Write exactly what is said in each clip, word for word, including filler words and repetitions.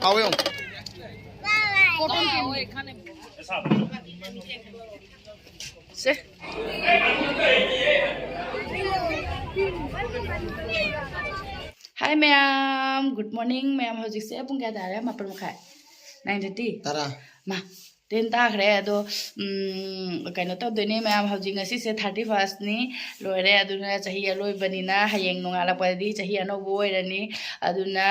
आओ, आओ। से। Hi ma'am, good morning ma'am. ꯍꯧꯖꯤꯛꯁꯦ ꯄꯨꯡ ꯀꯌꯥ ꯇꯥꯔꯦ? ꯃꯥꯄꯜ ꯃꯈꯥꯏ꯫ Nine thirty. ꯇꯔꯥ꯫ ꯃꯥ, ꯇꯦꯟ ꯇꯥꯈ꯭ꯔꯦ꯫ ꯑꯗꯣ, ꯎꯝ, ꯀꯩꯅꯣ ꯇꯧꯗꯣꯏꯅꯦ ꯃꯌꯥꯝ, ꯍꯧꯖꯤꯛ, ꯉꯁꯤꯁꯦ ꯊꯥꯔꯇꯤ ꯐꯥꯔꯁꯅꯤ, ꯂꯣꯏꯔꯦ꯫ ꯑꯗꯨꯅ ꯆꯍꯤ ꯑꯔꯣꯏꯕꯅꯤꯅ ꯍꯌꯦꯡ ꯅꯣꯡꯉꯥꯜꯂꯛꯄꯗꯗꯤ ꯆꯍꯤ ꯑꯅꯧꯕ ꯑꯣꯏꯔꯅꯤ꯫ ꯑꯗꯨꯅ,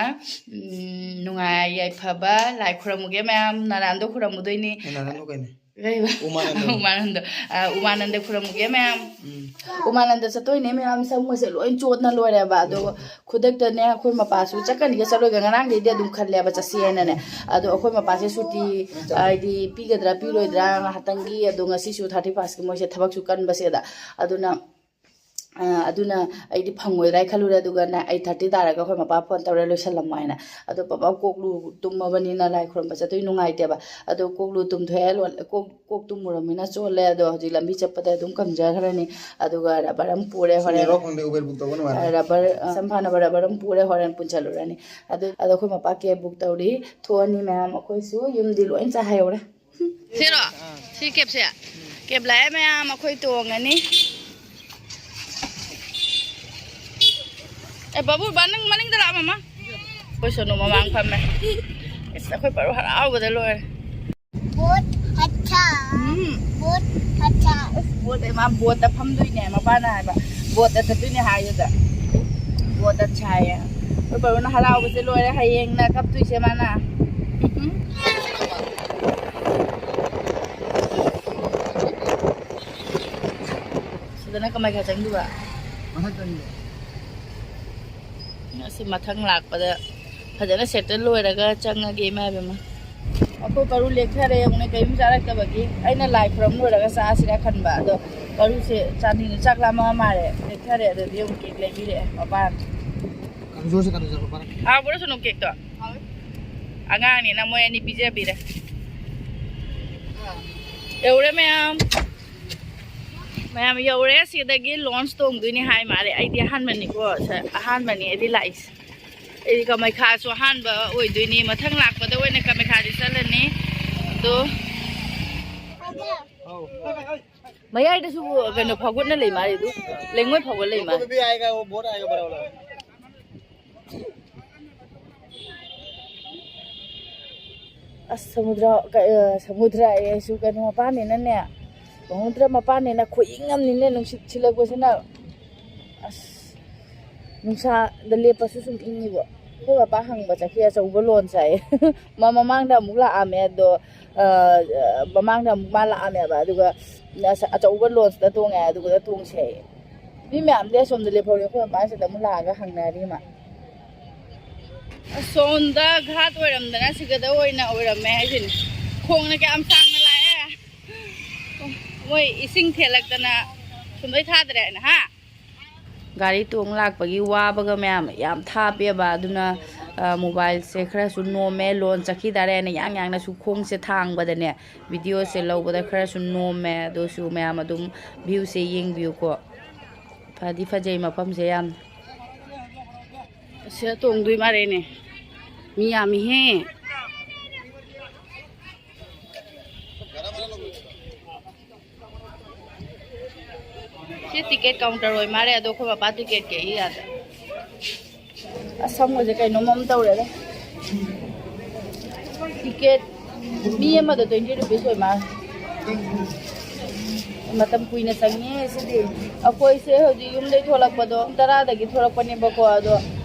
ꯎꯝ, ꯅꯨꯡꯉꯥꯏ ꯌꯥꯏꯐꯕ ꯂꯥꯏ ꯈꯨꯔꯝꯃꯨꯒꯦ ꯃꯌꯥꯝ꯫ ꯅꯥꯔꯥꯟꯗꯣ ꯈꯨꯔꯝꯃꯨꯗꯣꯏꯅꯤ꯫ ꯅꯥꯔꯥꯟꯗꯣ ꯀꯩꯅꯣ? ꯀꯩꯕ? ꯎꯃꯥꯅꯟꯗ꯫ ꯎꯃꯥꯅꯟꯗ꯫ ꯑ, ꯎꯃꯥꯅꯟꯗ ꯈꯨꯔꯝꯃꯨꯒꯦ ꯃꯌꯥꯝ꯫ ꯎꯝ꯫ ꯎꯃꯥꯅꯟꯗ ꯆꯠꯇꯣꯏꯅꯦ ꯃꯌꯥꯝ, ꯁꯝꯒꯁꯦ ꯂꯣꯏ ꯆꯣꯠꯅ ꯂꯣꯏꯔꯦꯕ꯫ ꯑꯗꯣ ꯎꯝ꯫ ꯈꯨꯗꯛꯇꯅꯦ, ꯑꯩꯈꯣꯏ ꯃꯄꯥꯁꯨ ꯆꯠꯀꯅꯤꯒ ꯆꯠꯂꯣꯏꯒ ꯉꯔꯥꯡꯗꯩꯗꯤ ꯑꯗꯨꯝ ꯈꯜꯂꯦꯕ, ꯆꯠꯁꯦꯅꯅꯦ꯫ ꯑꯗꯣ ꯑꯩꯈꯣꯏ ꯃꯄꯥꯁꯦ ꯁꯨꯇꯤ, ꯍꯥꯏꯗꯤ, ꯄꯤꯒꯗ꯭ꯔꯥ ꯄꯤꯔꯣꯏꯗ꯭ꯔꯥ ꯉꯥꯏꯍꯥꯛꯇꯪꯒꯤ, ꯑꯗꯣ ꯉꯁꯤꯁꯨ ꯊꯥꯔꯇꯤ ꯐꯥꯔꯁꯀꯤ ꯃꯣꯏꯁꯦ ꯊꯕꯛꯁꯨ ꯀꯟꯕꯁꯦꯗ꯫ ꯑꯗꯨꯅ, ꯑ, ꯑꯗꯨꯅ ꯑꯩꯗꯤ ꯐꯪꯉꯣꯏꯗ꯭ꯔꯥ ꯍꯥꯏ ꯈꯜꯂꯨꯔꯦ꯫ ꯑꯗꯨꯒꯅꯦ, ꯑꯩꯠ ꯊꯥꯔꯇꯤ ꯇꯥꯔꯒ ꯑꯩꯈꯣꯏ ꯃꯄꯥ ꯐꯣꯟ ꯇꯧꯔꯦ, "ꯂꯣꯏꯁꯜꯂꯝꯃꯣ" ꯍꯥꯏꯅ꯫ ꯑꯗꯣ ꯄꯄꯥ ꯀꯣꯛꯂꯨ ꯇꯨꯝꯃꯕꯅꯤꯅ ꯂꯥꯏ ꯈꯨꯔꯨꯝꯕ ꯆꯠꯇꯣꯏ ꯅꯨꯡꯉꯥꯏꯇꯦꯕ꯫ ꯑꯗꯣ ꯀꯣꯛꯂꯨ ꯇꯨꯝꯊꯣꯛꯑꯦ, ꯂꯣ-, ꯀꯣꯛ ꯀꯣꯛ ꯇꯨꯝꯃꯨꯔꯃꯤꯅ ꯆꯣꯠꯂꯦ꯫ ꯑꯗꯣ ꯍꯧꯖꯤꯛ ꯂꯝꯕꯤ ꯆꯠꯄꯗ ꯑꯗꯨꯝ ꯀꯪꯖꯈ꯭ꯔꯅꯤ꯫ ꯑꯗꯨꯒ ꯔꯕꯔ ꯑꯃ ꯄꯨꯔꯦ ꯍꯣꯔꯦꯟ꯫ ꯁꯤꯅꯦꯔꯣ ꯈꯪꯗꯦ, Uber book ꯇꯧꯕ ꯅꯨꯡꯉꯥꯏꯔꯣꯏ꯫ ꯔꯕꯔ, ꯑ, ꯁꯝ ꯐꯥꯅꯕ ꯔꯕꯔ ꯑꯃ ꯄꯨꯔꯦ, ꯍꯣꯔꯦꯟ ꯄꯨꯟꯁꯜꯂꯨꯔꯅꯤ꯫ ꯑꯗꯨ, ꯑꯗꯣ ꯑꯩꯈꯣꯏ ꯃꯄꯥ ꯀꯦꯕ ꯕꯨꯛ ꯇꯧꯔꯤ꯫ ꯊꯣꯛꯑꯅꯤ ꯃꯌꯥꯝ, ꯑꯩꯈꯣꯏꯁꯨ ꯌꯨꯝꯗꯤ ꯂꯣꯏ ꯆꯥꯍꯩꯍꯧꯔꯦ꯫ ꯁꯤꯔꯣ? ꯁꯤ ꯀꯦꯞꯁꯦ? ꯀꯦꯞ ꯂꯥꯛꯑꯦ ꯃꯌꯥꯝ, ꯑꯩꯈꯣꯏ ꯇꯣꯡꯉꯅꯤ꯫ ꯑꯦ, ꯕꯥꯕꯨ, ꯕꯥ, ꯅꯪ ꯃꯅꯤꯡꯗ ꯂꯥꯛꯑꯣ, ꯃꯃꯥ꯫ ꯑꯩꯈꯣꯏ ꯁꯣꯅꯨ ꯃꯃꯥꯡ ꯐꯝꯃꯦ꯫ ꯑꯁ, ꯑꯩꯈꯣꯏ ꯄꯔꯨ ꯍꯔꯥꯎꯕꯗ ꯂꯣꯏꯔꯦ꯫ बहुत अच्छा। ꯎꯝ꯫ बहुत अच्छा। ꯑꯁ, ꯕꯣꯠ, ꯃꯥ ꯕꯣꯠꯇ ꯐꯝꯗꯣꯏꯅꯦ, ꯃꯄꯥꯅ ꯍꯥꯏꯕ꯫ ꯕꯣꯠꯇ ꯆꯠꯇꯣꯏꯅꯦ ꯍꯥꯏꯗꯨꯗ꯫ बहुत अच्छा ꯍꯥꯏꯌꯦ꯫ ꯑꯩꯈꯣꯏ ꯕꯔꯨꯅ ꯍꯔꯥꯎꯕꯁꯦ ꯂꯣꯏꯔꯦ, ꯍꯌꯦꯡꯅ ꯀꯞꯇꯣꯏꯁꯦ ꯃꯥꯅ꯫ ꯁꯤꯗꯅ ꯀꯃꯥꯏ ꯈꯔ ꯆꯪꯗꯣꯏꯕ? ꯃꯊꯛꯇꯅꯤꯗ꯫ ꯑꯁꯤ ꯃꯊꯪ ꯂꯥꯛꯄꯗ ꯐꯖꯅ ꯁꯦꯇꯜ ꯂꯣꯏꯔꯒ ꯆꯪꯉꯒꯦ, ꯏꯃꯥ ꯏꯕꯦꯝꯃ꯫ ꯑꯩꯈꯣꯏ ꯕꯔꯨ ꯂꯦꯛꯊꯔꯦ, ꯑꯃꯨꯛꯅꯦ ꯀꯔꯤꯝ ꯆꯥꯔꯛꯇꯕꯒꯤ꯫ ꯑꯩꯅ ꯂꯥꯏ ꯈꯨꯔꯝ ꯂꯣꯏꯔꯒ ꯆꯥꯁꯤꯔꯥ ꯈꯟꯕ, ꯑꯗꯣ ꯕꯔꯨꯁꯦ ꯆꯥꯅꯤꯡꯉꯦ, ꯆꯥꯛ ꯂꯥꯝꯃ ꯃꯥꯜꯂꯦ꯫ ꯂꯦꯛꯊꯔꯦ, ꯑꯗꯨꯗꯤ ꯑꯃꯨꯛ ꯀꯦꯛ ꯂꯩꯕꯤꯔꯛꯑꯦ ꯃꯄꯥꯅ꯫ ꯀꯥꯡꯖꯣꯁꯦ ꯀꯩꯅꯣ ꯆꯠꯄ ꯄꯥꯔꯛ꯫ ꯍꯥꯎꯕ꯭ꯔꯣ ꯁꯨꯅꯨ ꯀꯦꯛꯇꯣ? ꯍꯥꯎꯋꯦ꯫ ꯑꯉꯥꯡꯅꯤꯅ ꯃꯣꯏ ꯑꯅꯤ ꯄꯤꯖꯕꯤꯔꯦ꯫ ꯑꯥ꯫ ꯌꯧꯔꯦ ꯃꯌꯥꯝ꯫ ꯃꯌꯥꯝ ꯌꯧꯔꯦ꯫ ꯁꯤꯗꯒꯤ ꯂꯣꯟꯁ ꯇꯣꯡꯗꯣꯏꯅꯤ ꯍꯥꯏ ꯃꯥꯜꯂꯦ꯫ ꯑꯩꯗꯤ ꯑꯍꯥꯟꯕꯅꯤꯀꯣ, ꯁ-, ꯑꯍꯥꯟꯕꯅꯤ ꯑꯩꯗꯤ ꯂꯥꯛꯏꯁꯦ꯫ ꯑꯩꯗꯤ ꯀꯃꯩꯈꯥꯁꯨ ꯑꯍꯥꯟꯕ ꯑꯣꯏꯗꯣꯏꯅꯤ꯫ ꯃꯊꯪ ꯂꯥꯛꯄꯗ ꯑꯣꯏꯅ ꯀꯃꯩꯈꯥꯗꯤ ꯆꯠꯂꯅꯤ꯫ ꯑꯗꯣ ꯃꯌꯥꯏꯗꯁꯨ ꯀꯩꯅꯣ ꯐꯥꯎꯒꯠꯅ ꯂꯩ ꯃꯥꯜꯂꯦ꯫ ꯑꯗꯨ ꯂꯩꯉꯣꯏ ꯐꯥꯎꯒꯠ ꯂꯩ ꯃꯥꯜꯂꯦ꯫ ꯑꯁ, ꯁꯃꯨꯗ꯭ꯔ, ꯀ-, ꯑ, ꯁꯃꯨꯗ꯭ꯔ ꯑꯩꯁꯨ ꯀꯩꯅꯣ ꯃꯄꯥꯟꯅꯤꯅꯅꯦ, ꯕ꯭ꯔꯍꯃꯄꯨꯇ꯭ꯔ ꯃꯄꯥꯟꯅꯤꯅ ꯈꯨꯏꯪ ꯑꯃꯅꯤꯅꯦ, ꯅꯨꯡꯁꯤꯠ ꯁꯤꯜꯂꯛꯄꯁꯤꯅ꯫ ꯑꯁ, ꯅꯨꯡꯁꯥꯗ ꯂꯦꯞꯄꯁꯨ ꯁꯨꯝ ꯏꯪꯉꯤꯕꯣ꯫ ꯑꯩꯈꯣꯏ ꯃꯄꯥ ꯍꯪꯕ ꯆꯠꯈꯤ, ꯑꯆꯧꯕ ꯂꯣꯟ ꯆꯥꯏ꯫ ꯃ-, ꯃꯃꯥꯡꯗ ꯑꯃꯨꯛ ꯂꯥꯛꯑꯝꯃꯦ ꯑꯗꯣ, ꯑ, ꯃꯃꯥꯡꯗ ꯑꯃꯨꯛ ꯃꯥ ꯂꯥꯛꯑꯝꯃꯦꯕ, ꯑꯗꯨꯒ ꯑꯆ-, ꯑꯆꯧꯕ ꯂꯣꯟꯁꯇ ꯇꯣꯡꯉꯦ, ꯑꯗꯨꯒ ꯇꯣꯡꯁꯦ ꯍꯥꯏꯌꯦ꯫ ꯃꯤ ꯃꯌꯥꯝꯗꯤ ꯑꯁꯣꯝꯗ ꯂꯦꯞꯍꯧꯔꯦ, ꯑꯩꯈꯣꯏ ꯃꯄꯥꯁꯤꯗ ꯑꯃꯨꯛ ꯂꯥꯛꯑꯒ ꯍꯪꯅꯔꯤ ꯃꯥ꯫ ꯑꯁꯣꯝꯗ ꯘꯥꯠ ꯑꯣꯏꯔꯝꯗꯅ ꯁꯤꯒꯗ ꯑꯣꯏꯅ ꯑꯣꯏꯔꯝꯃꯦ ꯍꯥꯏꯁꯤꯅꯤ꯫ ꯈꯣꯡꯅ ꯀꯌꯥꯝ ꯁꯥꯡꯅ ꯂꯥꯛꯑꯦ꯫ ꯃꯣꯏ ꯏꯁꯤꯡ ꯊꯦꯜꯂꯛꯇꯅ ꯁꯨꯝꯗꯣꯏ ꯊꯥꯗ꯭ꯔꯦ ꯍꯥꯏꯅ, ꯍꯥ? ꯒꯥꯔꯤ ꯇꯣꯡ ꯂꯥꯛꯄꯒꯤ ꯋꯥꯕꯒ ꯃꯌꯥꯝ ꯌꯥꯝ ꯊꯥꯞꯄꯦꯕ, ꯑꯗꯨꯅ, ꯑ, ꯃꯣꯕꯥꯏꯜꯁꯦ ꯈꯔꯁꯨ ꯅꯣꯝꯃꯦ, ꯂꯣꯟ ꯆꯠꯈꯤ ꯇꯥꯔꯦꯅ ꯌꯥꯡ ꯌꯥꯡꯅꯁꯨ ꯈꯣꯡꯁꯦ ꯊꯥꯡꯕꯗꯅꯦ, ꯚꯤꯗꯤꯑꯣꯁꯦ ꯂꯧꯕꯗ ꯈꯔꯁꯨ ꯅꯣꯝꯃꯦ꯫ ꯑꯗꯨꯁꯨ ꯃꯌꯥꯝ ꯑꯗꯨꯝ ꯚ꯭ꯌꯨꯁꯦ ꯌꯦꯡꯕꯤꯌꯨꯀꯣ꯫ ꯐꯗꯤ ꯐꯖꯩ ꯃꯐꯝꯁꯦ ꯌꯥꯝ꯫ ꯑꯁꯤꯗ ꯇꯣꯡꯗꯣꯏ ꯃꯥꯜꯂꯦꯅꯦ꯫ ꯃꯤ ꯌꯥꯝꯃꯤꯍꯦ꯫ ꯁꯤ ꯇꯤꯀꯦꯠ ꯀꯥꯎꯟꯇꯔ ꯑꯣꯏ ꯃꯥꯜꯂꯦ, ꯑꯗꯣ ꯑꯩꯈꯣꯏ ꯕꯕꯥ ꯇꯤꯀꯦꯠ ꯀꯛꯏ ꯌꯥꯗ꯫ ꯑꯁ, ꯁꯝꯒꯁꯦ ꯀꯩꯅꯣꯝ ꯑꯃ ꯇꯧꯔꯦꯗ꯫ ꯇꯤꯀꯦꯠ ꯃꯤ ꯑꯃꯗ twenty rupees ꯑꯣꯏ ꯃꯥꯜꯂꯦ꯫ ꯃꯇꯝ ꯀꯨꯏꯅ ꯆꯪꯉꯦ ꯁꯤꯗꯤ꯫ ꯑꯩꯈꯣꯏꯁꯦ ꯍꯧꯖꯤꯛ ꯌꯨꯝꯗꯩ ꯊꯣꯛꯂꯛꯄꯗꯣ ꯄꯨꯡ ꯇꯔꯥꯗꯒꯤ ꯊꯣꯛꯂꯛꯄꯅꯦꯕꯀꯣ, ꯑꯗꯣ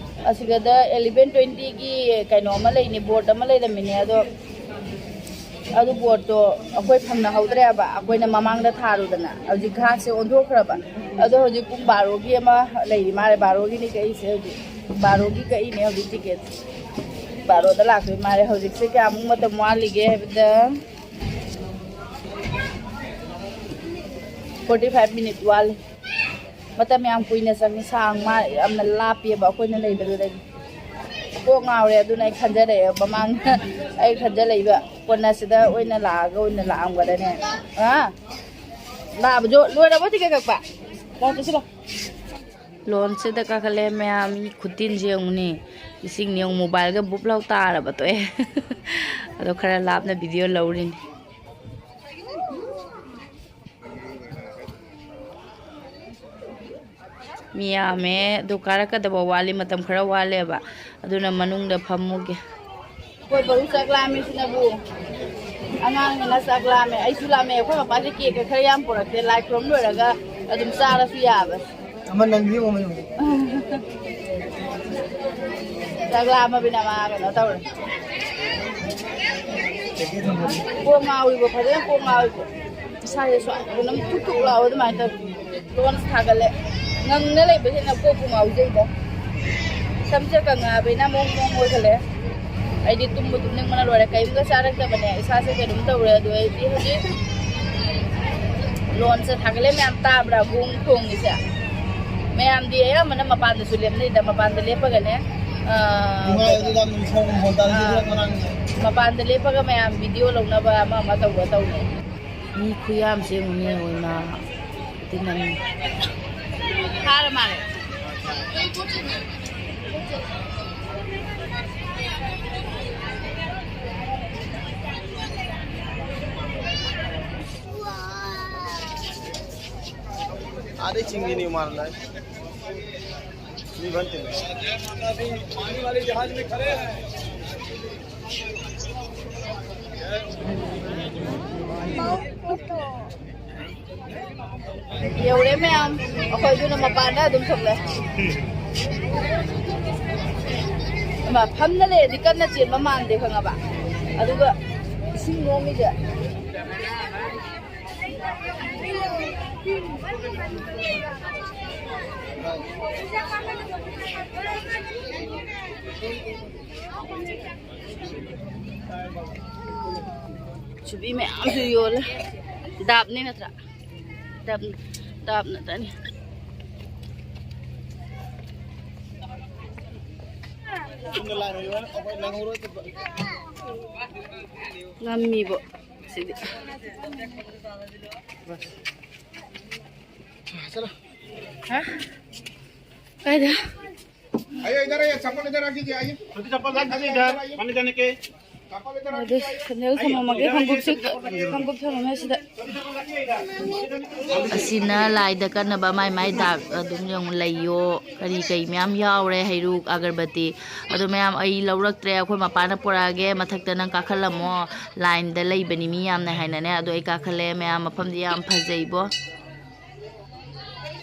ꯑꯁꯤꯗ eleven twentyꯒꯤ ꯀꯩꯅꯣ ꯑꯃ ꯂꯩꯅꯤ, ꯕꯣꯔꯗ ꯑꯃ ꯂꯩꯔꯝꯃꯤꯅꯦ, ꯑꯗꯣ ꯑꯗꯨ ꯕꯣꯔꯗꯇꯣ ꯑꯩꯈꯣꯏ ꯐꯪꯅꯍꯧꯗ꯭ꯔꯦꯕ, ꯑꯩꯈꯣꯏꯅ ꯃꯃꯥꯡꯗ ꯊꯥꯔꯨꯗꯅ꯫ ꯍꯧꯖꯤꯛ ꯘꯥꯠꯁꯦ ꯑꯣꯟꯊꯣꯛꯈ꯭ꯔꯕ꯫ ꯑꯗꯣ ꯍꯧꯖꯤꯛ ꯄꯨꯡ ꯕꯥꯔꯣꯒꯤ ꯑꯃ ꯂꯩꯔꯤ ꯃꯥꯜꯂꯦ, ꯕꯥꯔꯣꯒꯤꯅꯤ ꯀꯛꯏꯁꯦ ꯍꯧꯖꯤꯛ꯫ ꯕꯥꯔꯣꯒꯤ ꯀꯛꯏꯅꯦ ꯍꯧꯖꯤꯛ ꯇꯤꯀꯦꯠ꯫ ꯕꯥꯔꯣꯗ ꯂꯥꯛꯇꯣꯏ ꯃꯥꯜꯂꯦ꯫ ꯍꯧꯖꯤꯛꯁꯦ ꯀꯌꯥꯃꯨꯛ ꯃꯇꯝ ꯋꯥꯠꯂꯤꯒꯦ ꯍꯥꯏꯕꯗ, forty five minute ꯋꯥꯠꯂꯤ꯫ ꯃꯇꯝ ꯌꯥꯝ ꯀꯨꯏꯅ ꯆꯪꯉꯤ, ꯁꯥꯡ ꯃꯥ ꯌꯥꯝꯅ ꯂꯥꯞꯄꯦꯕ ꯑꯩꯈꯣꯏꯅ ꯂꯩꯕꯗꯨꯗꯒꯤ꯫ ꯀꯣꯛ ꯉꯥꯎꯔꯦ꯫ ꯑꯗꯨꯅ ꯑꯩ ꯈꯟꯖꯔꯛꯑꯦ ꯃꯃꯥꯡꯗ, ꯑꯩ ꯈꯟꯖꯔꯛꯏꯕ ꯀꯣꯟꯅ ꯁꯤꯗ ꯑꯣꯏꯅ ꯂꯥꯛꯑꯒ ꯑꯣꯏꯅ ꯂꯥꯛꯑꯝꯒꯗꯅꯦ꯫ ꯑꯥ? ꯂꯥꯛꯑꯕꯁꯨ ꯂꯣꯏꯔꯕꯣ ꯇꯤꯀꯦꯠ ꯀꯛꯄ? ꯂꯥꯛꯑꯣ, ꯆꯠꯁꯤꯜꯂꯣ꯫ ꯂꯣꯟꯁꯤꯗ ꯀꯥꯈꯠꯂꯦ ꯃꯌꯥꯝ, ꯃꯤ ꯈꯨꯇꯤꯟꯁꯦ ꯌꯦꯡꯉꯨꯅꯦ꯫ ꯏꯁꯤꯡꯅꯦ ꯌꯦꯡꯉꯨ, ꯃꯣꯕꯥꯏꯜꯒ ꯕꯨꯞ ꯂꯥꯎ ꯇꯥꯔꯕ ꯇꯣꯛꯑꯦ꯫ ꯑꯗꯣ ꯈꯔ ꯂꯥꯞꯅ ꯚꯤꯗꯤꯑꯣ ꯂꯧꯔꯤꯅꯤ꯫ ꯃꯤ ꯌꯥꯝꯃꯦ꯫ ꯑꯗꯨ ꯀꯥꯔꯛꯀꯗꯕ ꯋꯥꯠꯂꯤ, ꯃꯇꯝ ꯈꯔ ꯋꯥꯠꯂꯦꯕ꯫ ꯑꯗꯨꯅ ꯃꯅꯨꯡꯗ ꯐꯝꯃꯨꯒꯦ꯫ ꯑꯩꯈꯣꯏ ꯕꯍꯨ ꯆꯥꯛ ꯂꯥꯝꯃꯤꯁꯤꯅꯕꯨ꯫ ꯑꯉꯥꯡꯅꯤꯅ ꯆꯥꯛ ꯂꯥꯝꯃꯦ꯫ ꯑꯩꯁꯨ ꯂꯥꯝꯃꯦ꯫ ꯑꯩꯈꯣꯏ ꯃꯄꯥꯁꯦ ꯀꯦꯛꯀ ꯈꯔ ꯌꯥꯝ ꯄꯨꯔꯛꯇꯦ꯫ ꯂꯥꯏ ꯈꯨꯔꯨꯝ ꯂꯣꯏꯔꯒ ꯑꯗꯨꯝ ꯆꯥꯔꯁꯨ ꯌꯥꯕꯅꯤ꯫ ꯑꯃ ꯅꯪꯗꯤ ꯑꯃ ꯅꯪꯗꯤ꯫ ꯆꯥꯛ ꯂꯥꯝꯃꯕꯅꯤꯅ ꯃꯥ ꯀꯩꯅꯣ ꯇꯧꯔꯦ꯫ ꯀꯣꯛ ꯉꯥꯎꯔꯤꯕꯣ? ꯐꯖꯅ ꯀꯣꯛ ꯉꯥꯎꯔꯤꯕꯣ? ꯏꯁꯥꯁꯦ ꯁꯨꯃꯥꯏꯅ ꯀꯩꯅꯣꯝ ꯊꯨꯛ ꯊꯨꯛ ꯂꯥꯎꯕ ꯑꯗꯨꯃꯥꯏꯅ ꯇꯧꯔꯤ꯫ ꯂꯣꯟꯁ ꯊꯥꯒꯠꯂꯦ꯫ ꯉꯪꯅ ꯂꯩꯕꯁꯤꯅ ꯀꯣꯛꯄꯨ ꯉꯥꯎꯖꯩꯗ꯫ ꯁꯝꯁꯦ ꯀꯪꯉꯛꯑꯕꯅꯤꯅ ꯃꯑꯣꯡ ꯃꯑꯣꯡ ꯑꯣꯏꯈꯠꯂꯛꯑꯦ꯫ ꯑꯩꯗꯤ ꯇꯨꯝꯕ ꯇꯨꯝꯅꯤꯡꯕꯅ ꯂꯣꯏꯔꯦ꯫ ꯀꯔꯤꯝꯇ ꯆꯥꯔꯛꯇꯕꯅꯦ꯫ ꯏꯁꯥꯁꯦ ꯀꯩꯅꯣꯝ ꯇꯧꯔꯦ꯫ ꯑꯗꯨ ꯑꯩꯗꯤ ꯍꯧꯖꯤꯛ ꯂꯣꯟꯁꯦ ꯊꯥꯒꯠꯂꯦ꯫ ꯃꯌꯥꯝ ꯇꯥꯕ꯭ꯔꯥ ꯒꯣꯡ ꯈꯣꯡꯉꯤꯁꯦ? ꯃꯌꯥꯝꯗꯤ ꯑꯌꯥꯝꯕꯅ ꯃꯄꯥꯟꯗꯁꯨ ꯂꯦꯞꯅꯩꯗ꯫ ꯃꯄꯥꯟꯗ ꯂꯦꯞꯄꯒꯅꯦ, ꯑ, ꯅꯨꯡꯉꯥꯏ꯫ ꯑꯗꯨꯗ ꯑꯗꯨꯝ ꯁꯣꯝ ꯍꯣꯟ ꯇꯥꯔꯁꯤ ꯑꯥ꯫ ꯉꯔꯥꯡ ꯃꯄꯥꯟꯗ ꯂꯦꯞꯄꯒ ꯃꯌꯥꯝ ꯚꯤꯗꯤꯑꯣ ꯂꯧꯅꯕ ꯑꯃ ꯑꯃ ꯇꯧꯕ ꯇꯧꯅꯩ꯫ ꯃꯤ ꯈꯨꯌꯥꯝꯁꯦ ꯌꯦꯡꯉꯨꯅꯦ, ꯑꯣꯏꯃꯥ꯫ ꯇꯤꯟꯅꯅꯤ꯫ ꯐꯥꯔ ꯃꯥꯜꯂꯦ꯫ आधे चिंगी नहीं मारना है। नहीं बनते। पानी वाले जहाज में खड़े हैं। ꯌꯧꯔꯦ ꯃꯌꯥꯝ꯫ ꯑꯩꯈꯣꯏꯗꯨꯅ ꯃꯄꯥꯟꯗ ꯑꯗꯨꯝ ꯊꯣꯛꯂꯦ꯫ ꯏꯃꯥ, ꯐꯝꯅ ꯂꯩꯔꯗꯤ ꯀꯟꯅ ꯆꯦꯟꯕ ꯃꯥꯟꯗꯦ, ꯈꯪꯉꯕ? ꯑꯗꯨꯒ ꯏꯁꯤꯡ ꯅꯣꯝꯃꯤꯁꯦ꯫ ꯁꯨꯕꯤ ꯃꯌꯥꯝꯁꯨ ꯌꯣꯜꯂꯦ꯫ ꯗꯥꯞꯅꯦ ꯅꯠꯇ꯭ꯔꯥ? ꯗꯥꯞ, ꯗꯥꯞ ꯅꯠꯇꯅꯤ꯫ ꯉꯝꯃꯤꯕꯣ ꯁꯤꯗꯤ꯫ ꯍꯥ? ꯀꯥꯏꯗ? आइए, इधर आइए, चप्पल इधर रख दीजिए, आइए। छोटी चप्पल रख दीजिए इधर, आने जाने के। चप्पल इधर रख ꯑꯗꯨ दीजिए, आइए। ꯁꯦꯟꯗꯜ ꯊꯝꯃꯝꯃꯒꯦ, ꯈꯣꯡꯎꯞꯁꯨ, ꯈꯣꯡꯎꯞ ꯊꯝꯃꯝꯃꯦ ꯁꯤꯗ꯫ ꯑꯁꯤꯅ ꯂꯥꯏꯗ ꯀꯠꯅꯕ ꯃꯥꯏ ꯃꯥꯏ ꯗꯥꯛ ꯑꯗꯨꯝ ꯌꯦꯡꯉꯨ, ꯂꯩꯌꯣ, ꯀꯔꯤ ꯀꯔꯤ ꯃꯌꯥꯝ ꯌꯥꯎꯔꯦ, ꯍꯩꯔꯨꯛ, ꯑꯒꯔꯕꯇꯤ꯫ ꯑꯗꯨ ꯃꯌꯥꯝ ꯑꯩ ꯂꯧꯔꯛꯇ꯭ꯔꯦ, ꯑꯩꯈꯣꯏ ꯃꯄꯥꯅ ꯄꯨꯔꯛꯑꯒꯦ, ꯃꯊꯛꯇ ꯅꯪ ꯀꯥꯈꯠꯂꯝꯃꯣ, ꯂꯥꯏꯟꯗ ꯂꯩꯕꯅꯤ ꯃꯤ ꯌꯥꯝꯅ ꯍꯥꯏꯅꯅꯦ꯫ ꯑꯗꯣ ꯑꯩ ꯀꯥꯈꯠꯂꯦ, ꯃꯌꯥꯝ ꯃꯐꯝꯗꯤ ꯌꯥꯝ ꯐꯖꯩꯕꯣ꯫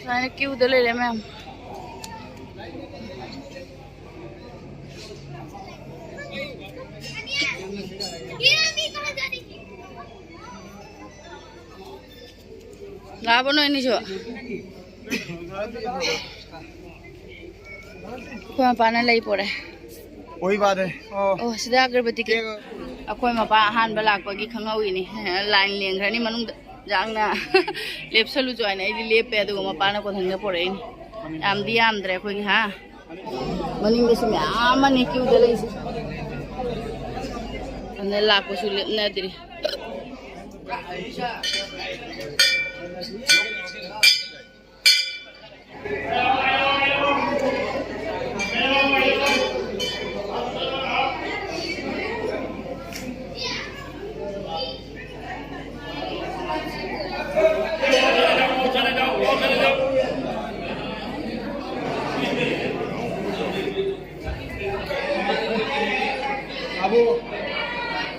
ꯁꯨꯃꯥꯏꯅ ꯀ꯭ꯌꯨꯗ ꯂꯩꯔꯦ ꯃꯌꯥꯝ꯫ ꯂꯥꯛꯑꯕꯣ ꯅꯣꯏ ꯑꯅꯤꯁꯨ? ꯑꯩꯈꯣꯏ ꯃꯄꯥꯅ ꯂꯩ ꯄꯣꯔꯦ꯫ वही बात है। ꯑꯣ꯫ ꯑꯣ, ꯁꯤꯗ ꯑꯒꯔꯕꯇꯤ ꯀꯦꯛ꯫ ꯑꯩꯈꯣꯏ ꯃꯄꯥ ꯑꯍꯥꯟꯕ ꯂꯥꯛꯄꯒꯤ ꯈꯪꯍꯧꯏꯅꯤ꯫ ꯂꯥꯏꯟ ꯂꯦꯡꯈ꯭ꯔꯅꯤ ꯃꯅꯨꯡꯗ꯫ ꯌꯥꯝꯅ ꯂꯦꯞꯁꯜꯂꯨꯁꯨ ꯍꯥꯏꯅ ꯑꯩꯗꯤ ꯂꯦꯞꯄꯦ, ꯑꯗꯨꯒ ꯃꯄꯥꯅ ꯀꯣꯟꯊꯪꯗ ꯄꯣꯔꯛꯏꯅꯤ꯫ ꯌꯥꯝꯗꯤ ꯌꯥꯝꯗ꯭ꯔꯦ ꯑꯩꯈꯣꯏꯒꯤ, ꯍꯥ? ꯃꯅꯤꯡꯗꯁꯨ ꯃꯌꯥꯝ ꯑꯃꯅꯤ ꯀ꯭ꯌꯨꯗ ꯂꯩꯁꯦ꯫ ꯑꯗꯨꯅ ꯂꯥꯛꯄꯁꯨ ꯂꯦꯞꯅꯗ꯭ꯔꯤ꯫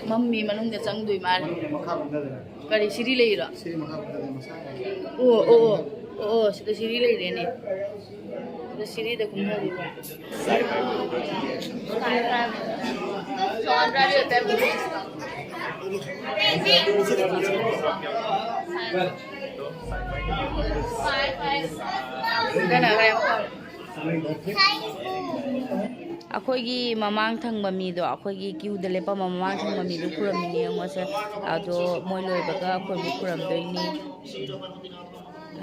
ꯃꯝꯃꯤ, ꯃꯅꯨꯡꯗ ꯆꯪꯗꯣꯏ ꯃꯥꯜꯂꯦ꯫ ꯀꯔꯤ, ꯁꯤꯔꯤ ꯂꯩꯔꯤꯔꯣ? ꯁꯤꯔꯤ ꯃꯈꯥ ꯀꯨꯝꯊꯗꯣꯏ ꯃꯁꯥ꯫ ꯑꯣ, ꯑꯣ, ꯑꯣ, ꯑꯣ, ꯑꯣ, ꯁꯤꯗ ꯁꯤꯔꯤ ꯂꯩꯔꯦꯅꯦ꯫ ꯁꯤꯗ ꯁꯤꯔꯤꯗ ꯀꯨꯝꯊꯔꯤꯕ꯫ ꯑꯩꯈꯣꯏꯒꯤ ꯃꯃꯥꯡ ꯊꯪꯕ ꯃꯤꯗꯣ, ꯑꯩꯈꯣꯏꯒꯤ ꯀ꯭ꯌꯨꯗ ꯂꯦꯞꯄꯝꯕ ꯃꯃꯥꯡ ꯊꯪꯕ ꯃꯤꯗꯣ ꯈꯨꯔꯝꯃꯤꯅꯦ ꯌꯦꯡꯉꯣꯁꯦ꯫ ꯑꯗꯣ ꯃꯣꯏ ꯂꯣꯏꯕꯒ ꯑꯩꯈꯣꯏꯕꯨ ꯈꯨꯔꯝꯗꯣꯏꯅꯤ꯫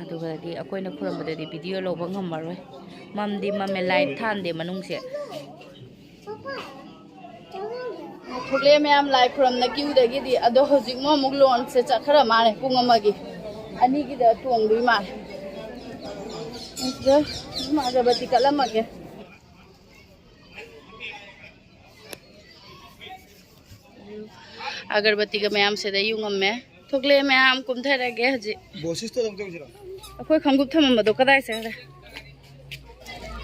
ꯑꯗꯨꯒꯗꯤ ꯑꯩꯈꯣꯏꯅ ꯈꯨꯔꯝꯕꯗꯗꯤ ꯚꯤꯗꯤꯑꯣ ꯂꯧꯕ ꯉꯝꯃꯔꯣꯏ꯫ ꯃꯝꯗꯤ ꯃꯝꯃꯦ, ꯂꯥꯏꯠ ꯊꯥꯟꯗꯦ ꯃꯅꯨꯡꯁꯦ꯫ ꯊꯣꯛꯂꯛꯑꯦ ꯃꯌꯥꯝ ꯂꯥꯏ ꯈꯨꯔꯝꯅ ꯀ꯭ꯌꯨꯗꯒꯤꯗꯤ꯫ ꯑꯗꯣ ꯍꯧꯖꯤꯛ ꯃꯣꯏ ꯑꯃꯨꯛ ꯂꯣꯟꯁꯦ ꯆꯠꯈ꯭ꯔ ꯃꯥꯜꯂꯦ, ꯄꯨꯡ ꯑꯃꯒꯤ꯫ ꯑꯅꯤꯒꯤꯗ ꯇꯣꯡꯗꯣꯏ ꯃꯥꯜꯂꯦ꯫ ꯑꯗꯨꯝ ꯑꯒꯔꯕꯇꯤ ꯀꯠꯂꯝꯃꯒꯦ꯫ ꯑꯒꯔꯕꯇꯤꯒ ꯃꯌꯥꯝꯁꯤꯗ ꯌꯨꯡꯉꯝꯃꯦ꯫ ꯊꯣꯛꯂꯛꯑꯦ ꯃꯌꯥꯝ, ꯀꯨꯝꯊꯔꯒꯦ ꯍꯧꯖꯤꯛ꯫ ꯕꯣꯁꯤꯁꯇꯣ ꯑꯗꯨꯝ ꯇꯧꯁꯤꯔꯣ? ꯑꯩꯈꯣꯏ ꯈꯣꯡꯎꯞ ꯊꯝꯃꯝꯕꯗꯣ ꯀꯗꯥꯏ ꯆꯠꯈ꯭ꯔꯦ?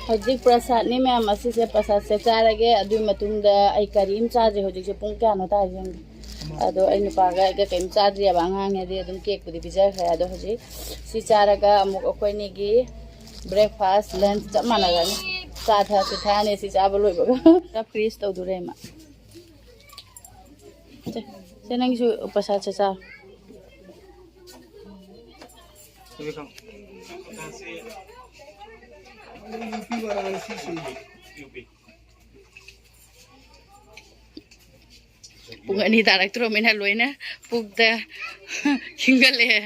ꯍꯧꯖꯤꯛ ꯄ꯭ꯔꯁꯥꯗꯅꯤ ꯃꯌꯥꯝ, ꯑꯁꯤꯁꯦ ꯄ꯭ꯔꯁꯥꯗꯁꯦ ꯆꯥꯔꯒꯦ꯫ ꯑꯗꯨꯒꯤ ꯃꯇꯨꯡꯗ ꯑꯩ ꯀꯔꯤꯝ ꯆꯥꯗ꯭ꯔꯤ꯫ ꯍꯧꯖꯤꯛꯁꯦ ꯄꯨꯡ ꯀꯌꯥꯅꯣ ꯇꯥꯔꯤꯁꯦ ꯌꯦꯡꯒꯦ꯫ ꯑꯗꯣ ꯑꯩ ꯅꯨꯄꯥꯒ ꯑꯩꯒ ꯀꯔꯤꯝ ꯆꯥꯗ꯭ꯔꯤꯑꯕ꯫ ꯑꯉꯥꯡꯅꯗꯤ ꯑꯗꯨꯝ ꯀꯦꯛꯄꯨꯗꯤ ꯄꯤꯖꯈ꯭ꯔꯦ꯫ ꯑꯗꯣ ꯍꯧꯖꯤꯛ ꯁꯤ ꯆꯥꯔꯒ ꯑꯃꯨꯛ ꯑꯩꯈꯣꯏꯅꯤꯒꯤ breakfast, lunch ꯆꯞ ꯃꯥꯟꯅꯔꯅꯤ꯫ ꯆꯥ ꯊꯛꯑꯁꯨ ꯊꯛꯑꯅꯤ ꯁꯤ ꯆꯥꯕ ꯂꯣꯏꯕꯒ꯫ ꯆꯥꯛ freeze ꯇꯧꯗꯣꯔꯦ ꯏꯃꯥ꯫ ꯁꯦ, ꯁꯦ ꯅꯪꯒꯤꯁꯨ ꯄ꯭ꯔꯁꯥꯗ ꯁꯦ ꯆꯥ꯫ ꯄꯨꯡ ꯑꯅꯤ ꯇꯥꯔꯛꯇ꯭ꯔꯣꯃꯤꯅ ꯂꯣꯏꯅ ꯄꯨꯛꯇ ꯈꯤꯡꯒꯠꯂꯛꯑꯦ꯫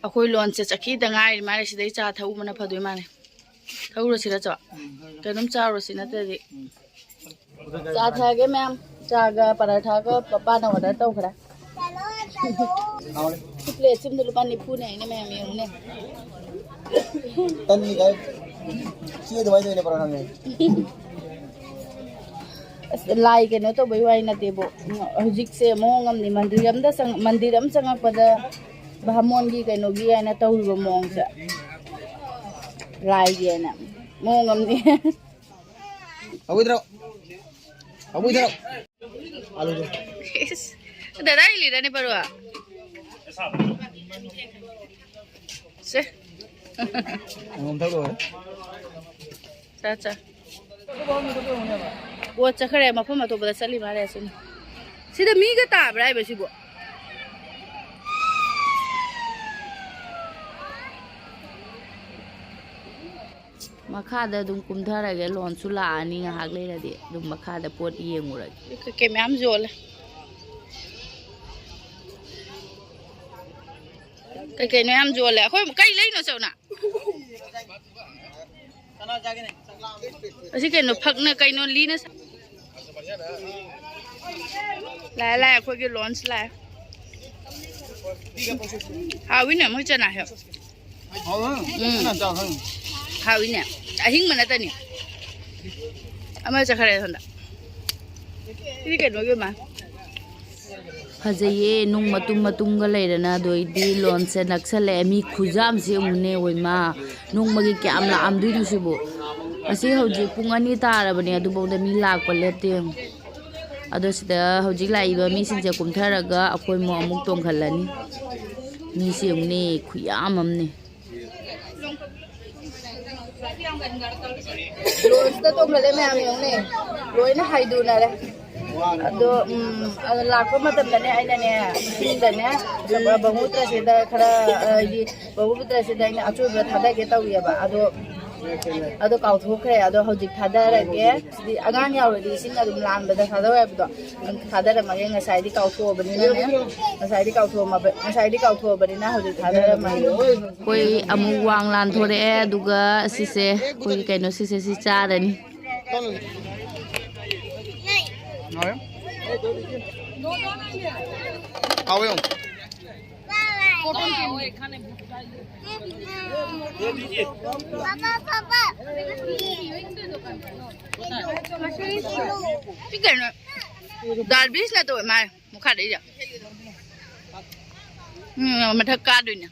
ꯑꯩꯈꯣꯏ lunch ꯁꯦ ꯆꯠꯈꯤꯗ ꯉꯥꯏꯔꯤ ꯃꯥꯜꯂꯦ꯫ ꯁꯤꯗꯩ ꯆꯥ ꯊꯛꯎꯕꯅ ꯐꯗꯣꯏ ꯃꯥꯜꯂꯦ꯫ ꯊꯛꯎꯔꯁꯤꯔ ꯆꯣ? ꯀꯩꯅꯣꯝ ꯆꯥꯔꯨꯔꯁꯤ ꯅꯠꯇ꯭ꯔꯗꯤ꯫ ꯆꯥ ꯊꯛꯑꯒꯦ ꯃꯌꯥꯝ꯫ ꯆꯥꯒ ꯄꯔꯥꯊꯥꯒ ꯄꯄꯥꯅ order ꯇꯧꯈ꯭ꯔꯦ꯫ ꯁꯤ plate ꯁꯤꯝꯗ ꯂꯨꯄꯥ ꯅꯤꯐꯨꯅꯦ ꯍꯥꯏꯅꯦ ꯃꯌꯥꯝ, ꯌꯦꯡꯉꯨꯅꯦ꯫ ꯇꯟꯅꯤ ꯀꯥꯏ? ꯁꯤ ꯑꯗꯨꯃꯥꯏꯅ ꯇꯧꯋꯤꯅꯦ ꯄꯔꯥꯊꯥ ꯃꯌꯥꯝ꯫ ꯑꯁ, ꯂꯥꯏ ꯀꯩꯅꯣ ꯇꯧꯕꯩ ꯋꯥꯔꯤ ꯅꯠꯇꯦꯕꯣ꯫ ꯍꯧꯖꯤꯛꯁꯦ ꯃꯑꯣꯡ ꯑꯃꯅꯤ꯫ ꯃꯟꯗꯤꯔ ꯑꯝꯗ ꯆꯪ-, ꯃꯟꯗꯤꯔ ꯑꯃ ꯆꯪꯉꯛꯄꯗ ꯚꯥꯃꯣꯟꯒꯤ ꯀꯩꯅꯣꯒꯤ ꯍꯥꯏꯅ ꯇꯧꯔꯤꯕ ꯃꯑꯣꯡꯁꯦ꯫ ꯂꯥꯏꯒꯤ ꯍꯥꯏꯅ ꯃꯑꯣꯡ ꯑꯃꯅꯤ꯫ ꯍꯧꯒꯗ꯭ꯔꯣ? ꯍꯧꯒꯗ꯭ꯔꯣ? ꯑꯂꯨꯗꯣ꯫ ꯏꯁ, ꯗꯗꯥ ꯏꯜꯂꯤꯔꯅꯦ ꯄꯔꯨ? ꯁꯦ꯫ ꯁꯪꯒꯣꯝ ꯊꯛ ꯂꯣꯏꯔꯦ꯫ ꯆꯥ, ꯆꯥ꯫ ꯑꯣ, ꯆꯠꯈ꯭ꯔꯦ, ꯃꯐꯝ ꯑꯇꯣꯞꯄꯗ ꯆꯠꯂꯤ ꯃꯥꯜꯂꯦ ꯑꯁꯤꯅ꯫ ꯁꯤꯗ ꯃꯤꯒ ꯇꯥꯕ꯭ꯔꯥ ꯍꯥꯏꯕ ꯁꯤꯕꯨ? ꯃꯈꯥꯗ ꯑꯗꯨꯝ ꯀꯨꯝꯊꯔꯒꯦ, lunch ꯁꯨ ꯂꯥꯛꯑꯅꯤ ꯉꯥꯏꯍꯥꯛ ꯂꯩꯔꯗꯤ꯫ ꯑꯗꯨꯝ ꯃꯈꯥꯗ ꯄꯣꯠ ꯌꯦꯡꯉꯨꯔꯒꯦ꯫ ꯀꯩꯀꯩ ꯃꯌꯥꯝ ꯌꯣꯜꯂꯦ꯫ ꯀꯩꯀꯩꯅꯣ ꯌꯥꯝ ꯌꯣꯜꯂꯦ꯫ ꯑꯩꯈꯣꯏ ꯀꯩ ꯂꯩꯅꯣ, ꯆꯧꯅ? ꯑꯁꯤ ꯀꯩꯅꯣ, ꯐꯛꯅ ꯀꯩꯅꯣ, ꯂꯤꯅ ꯁꯥ-, ꯂꯥꯛꯑꯦ, ꯂꯥꯛꯑꯦ, ꯑꯩꯈꯣꯏꯒꯤ lunch ꯂꯥꯛꯑꯦ꯫ ꯍꯥꯎꯋꯤꯅꯦ ꯃꯣꯏ ꯆꯅꯥ ꯍꯦꯛ꯫ ꯎꯝ꯫ ꯍꯥꯎꯏꯅꯦ꯫ ꯑꯍꯤꯡꯕ ꯅꯠꯇꯅꯤ꯫ ꯑꯃ ꯆꯠꯈ꯭ꯔꯦ ꯁꯣꯝꯗ꯫ ꯁꯤꯗꯤ ꯀꯩꯅꯣꯒꯤ ꯑꯃ꯫ ꯐꯖꯩꯌꯦ, ꯅꯨꯡ ꯃꯇꯨꯝ ꯃꯇꯨꯝꯒ ꯂꯩꯔꯅ꯫ ꯑꯗꯨ ꯑꯩꯗꯤ ꯂꯣꯟꯁꯦ ꯅꯛꯁꯜꯂꯛꯑꯦ꯫ ꯃꯤ ꯈꯨꯌꯥꯝꯁꯦ ꯌꯦꯡꯉꯨꯅꯦ, ꯑꯣꯏꯃꯥ꯫ ꯅꯣꯡꯃꯒꯤ ꯀꯌꯥꯝ ꯂꯥꯛꯑꯝꯗꯣꯏꯅꯣ ꯁꯤꯕꯨ? ꯑꯁꯤ ꯍꯧꯖꯤꯛ ꯄꯨꯡ ꯑꯅꯤ ꯇꯥꯔꯕꯅꯦ, ꯑꯗꯨꯐꯥꯎꯗ ꯃꯤ ꯂꯥꯛꯄ ꯂꯦꯞꯇꯦ ꯌꯦꯡꯉꯨ꯫ ꯑꯗꯣ ꯁꯤꯗ ꯍꯧꯖꯤꯛ ꯂꯥꯛꯏꯕ ꯃꯤꯁꯤꯡꯁꯦ ꯀꯨꯝꯊꯔꯒ ꯑꯩꯈꯣꯏ ꯑꯃꯨꯛ, ꯑꯃꯨꯛ ꯇꯣꯡꯈꯠꯂꯅꯤ꯫ ꯃꯤꯁꯦ ꯌꯦꯡꯉꯨꯅꯦ, ꯈꯨꯌꯥꯝ ꯑꯃꯅꯦ꯫ ꯂꯣꯟꯁꯇ ꯇꯣꯡꯈꯠꯂꯦ ꯃꯌꯥꯝ ꯌꯦꯡꯉꯨꯅꯦ, ꯂꯣꯏꯅ ꯍꯥꯏꯗꯨꯅꯔꯦ꯫ ꯑꯗꯣ, ꯎꯝ, ꯑꯗꯣ ꯂꯥꯛꯄ ꯃꯇꯝꯗꯅꯦ ꯑꯩꯅꯅꯦ, ꯏꯁꯤꯡꯗꯅꯦ, ꯕ꯭ꯔꯍ꯭ꯃꯄꯨꯇ꯭ꯔꯁꯤꯗ ꯈꯔ, ꯍꯥꯏꯗꯤ, ꯕ꯭ꯔꯍ꯭ꯃꯄꯨꯇ꯭ꯔꯁꯤꯗ ꯑꯩꯅ ꯑꯆꯣꯏꯕ ꯊꯥꯗꯒꯦ ꯇꯧꯔꯤꯑꯕ꯫ ꯑꯗꯣ, ꯑꯗꯣ ꯀꯥꯎꯊꯣꯛꯈ꯭ꯔꯦ꯫ ꯑꯗꯣ ꯍꯧꯖꯤꯛ ꯊꯥꯗꯔꯒꯦ꯫ ꯁꯤꯗꯤ ꯑꯉꯥꯡ ꯌꯥꯎꯔꯗꯤ ꯏꯁꯤꯡ ꯑꯗꯨꯝ ꯂꯥꯟꯕꯗ ꯊꯥꯗꯧ ꯍꯥꯏꯕꯗꯣ, ꯑꯗꯨꯝ ꯊꯥꯗꯔꯝꯃꯒꯦ꯫ ꯉꯁꯥꯏꯗꯤ ꯀꯥꯎꯊꯣꯛꯑꯕꯅꯤꯅꯅꯦ, ꯉꯁꯥꯏꯗꯤ ꯀꯥꯎꯊꯣꯛꯑꯝꯃꯕ-, ꯉꯁꯥꯏꯗꯤ ꯀꯥꯎꯊꯣꯛꯑꯕꯅꯤꯅ ꯍꯧꯖꯤꯛ ꯊꯥꯗꯔꯝꯃꯒꯦ꯫ ꯑꯩꯈꯣꯏ ꯑꯃꯨꯛ ꯋꯥꯡ ꯂꯥꯟꯊꯣꯔꯛꯑꯦ, ꯑꯗꯨꯒ ꯁꯤꯁꯦ ꯑꯩꯈꯣꯏꯒꯤ ꯀꯩꯅꯣ, ꯁꯤꯁꯦ ꯁꯤ ꯆꯥꯔꯅꯤ꯫ ꯍꯥꯎꯋꯦ ꯌꯦꯡꯉꯨ꯫ ꯁꯤ ꯀꯩꯅꯣ? ꯗꯥꯜ ꯕꯤꯁ ꯅꯠꯇ꯭ꯔꯣ ꯃꯥꯏ ꯃꯈꯥꯗꯩꯁꯦ? ꯎꯝ, ꯃꯊꯛ ꯀꯥꯗꯣꯏꯅꯦ꯫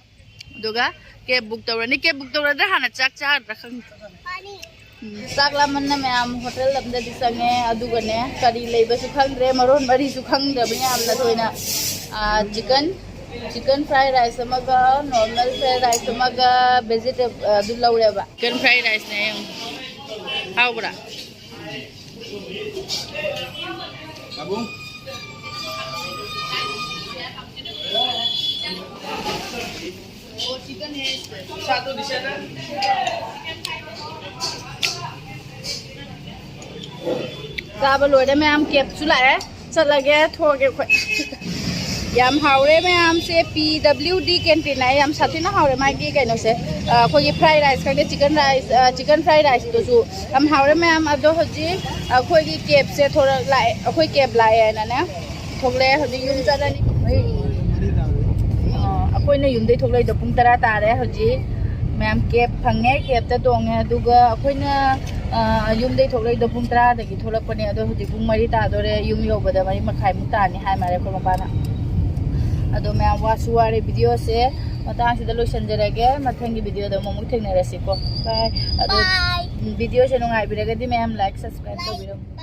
ꯑꯗꯨꯒ ꯀꯦꯕ ꯕꯨꯛ ꯇꯧꯔꯅꯤ꯫ ꯀꯦꯕ ꯕꯨꯛ ꯇꯧꯔꯗ꯭ꯔꯥ ꯍꯥꯟꯅ ꯆꯥꯛ ꯆꯥꯒꯗ꯭ꯔꯥ ꯈꯪꯗꯦ꯫ ꯎꯝ, ꯆꯥꯛ ꯂꯥꯝꯃꯟꯅ ꯃꯌꯥꯝ ꯍꯣꯇꯦꯜ ꯑꯃꯗꯗꯤ ꯆꯪꯉꯦ꯫ ꯑꯗꯨꯒꯅꯦ, ꯀꯔꯤ ꯂꯩꯕꯁꯨ ꯈꯪꯗ꯭ꯔꯦ, ꯃꯔꯣꯟ ꯃꯔꯤꯁꯨ ꯈꯪꯗ꯭ꯔꯕ ꯌꯥꯝꯅ ꯊꯣꯏꯅ꯫ ꯑꯥ, ꯆꯤꯀꯟ, ꯆꯤꯀꯟ ꯐ꯭ꯔꯥꯏ ꯔꯥꯏꯁ ꯑꯃꯒ, ꯅꯣꯔꯃꯦꯜ ꯐ꯭ꯔꯥꯏ ꯔꯥꯏꯁ ꯑꯃꯒ, ꯚꯦꯖꯤꯇꯦꯕꯜ ꯑꯗꯨ ꯂꯧꯔꯦꯕ꯫ Chicken fry ꯔꯥꯏꯁꯅꯦ꯫ ꯍꯥꯎꯕ꯭ꯔꯥ? ꯄꯥꯕꯨꯡ꯫ ꯆꯥꯕ ꯂꯣꯏꯔꯦ ꯃꯌꯥꯝ, ꯀꯦꯞꯁꯨ ꯂꯥꯛꯑꯦ꯫ ꯆꯠꯂꯒꯦ, ꯊꯣꯛꯑꯒꯦ ꯑꯩꯈꯣꯏ꯫ ꯌꯥꯝ ꯍꯥꯎꯔꯦ ꯃꯌꯥꯝꯁꯦ, ꯄꯤ ꯗꯕ꯭ꯂꯤꯎ ꯗꯤ ꯀꯦꯟꯇꯤꯟ ꯍꯥꯏ, ꯌꯥꯝ ꯁꯥꯊꯤꯅ ꯍꯥꯎꯔꯦ ꯃꯥꯒꯤ ꯀꯩꯅꯣꯁꯦ꯫ ꯑ, ꯑꯩꯈꯣꯏꯒꯤ ꯐ꯭ꯔꯥꯏ ꯔꯥꯏꯁ ꯈꯪꯗꯦ, ꯆꯤꯀꯟ ꯔꯥꯏꯁ, ꯑ, ꯆꯤꯀꯟ ꯐ꯭ꯔꯥꯏ ꯔꯥꯏꯁꯇꯨꯁꯨ ꯌꯥꯝ ꯍꯥꯎꯔꯦ ꯃꯌꯥꯝ꯫ ꯑꯗꯣ ꯍꯧꯖꯤꯛ ꯑꯩꯈꯣꯏꯒꯤ ꯀꯦꯞꯁꯦ ꯊꯣꯔꯛ-, ꯂꯥꯛꯑꯦ, ꯑꯩꯈꯣꯏ ꯀꯦꯞ ꯂꯥꯛꯑꯦꯅꯅꯦ ꯊꯣꯛꯂꯛꯑꯦ꯫ ꯍꯧꯖꯤꯛ ꯌꯨꯝ ꯆꯠꯂꯅꯤ꯫ ꯑ, ꯑꯩꯈꯣꯏꯅ ꯌꯨꯝꯗꯩ ꯊꯣꯛꯂꯛꯏꯗꯣ ꯄꯨꯡ ꯇꯔꯥ ꯇꯥꯔꯦ꯫ ꯍꯧꯖꯤꯛ ꯃꯌꯥꯝ ꯀꯦꯕ ꯐꯪꯉꯦ, ꯀꯦꯕꯇ ꯇꯣꯡꯉꯦ꯫ ꯑꯗꯨꯒ ꯑꯩꯈꯣꯏꯅ ꯑ, ꯌꯨꯝꯗꯩ ꯊꯣꯛꯂꯛꯏꯗꯣ ꯄꯨꯡ ꯇꯔꯥꯗꯒꯤ ꯊꯣꯛꯂꯛꯄꯅꯦ꯫ ꯑꯗꯣ ꯍꯧꯖꯤꯛ ꯄꯨꯡ ꯃꯔꯤ ꯇꯥꯗꯣꯔꯦ꯫ ꯌꯨꯝ ꯌꯧꯕꯗ ꯃꯔꯤ ꯃꯈꯥꯏꯃꯨꯛ ꯇꯥꯅꯤ ꯍꯥꯏ ꯃꯥꯜꯂꯦ ꯑꯩꯈꯣꯏ ꯃꯄꯥꯅ꯫ ꯑꯗꯣ ꯃꯌꯥꯝ, ꯋꯥꯁꯨ ꯋꯥꯔꯦ꯫ ꯚꯤꯗꯤꯑꯣꯁꯦ ꯃꯇꯥꯡꯁꯤꯗ ꯂꯣꯏꯁꯤꯟꯖꯔꯒꯦ꯫ ꯃꯊꯪꯒꯤ ꯚꯤꯗꯤꯑꯣꯗ ꯑꯃꯨꯛ ꯊꯦꯡꯅꯔꯁꯤꯀꯣ꯫ ꯕꯥꯏ꯫ ꯑꯗꯣ ꯚꯤꯗꯤꯑꯣꯁꯦ ꯅꯨꯡꯉꯥꯏꯕꯤꯔꯒꯗꯤ ꯃꯌꯥꯝ ꯂꯥꯏꯛ, ꯁꯕꯁꯀ꯭ꯔꯥꯏꯕ ꯇꯧꯕꯤꯔꯝꯃꯨ꯫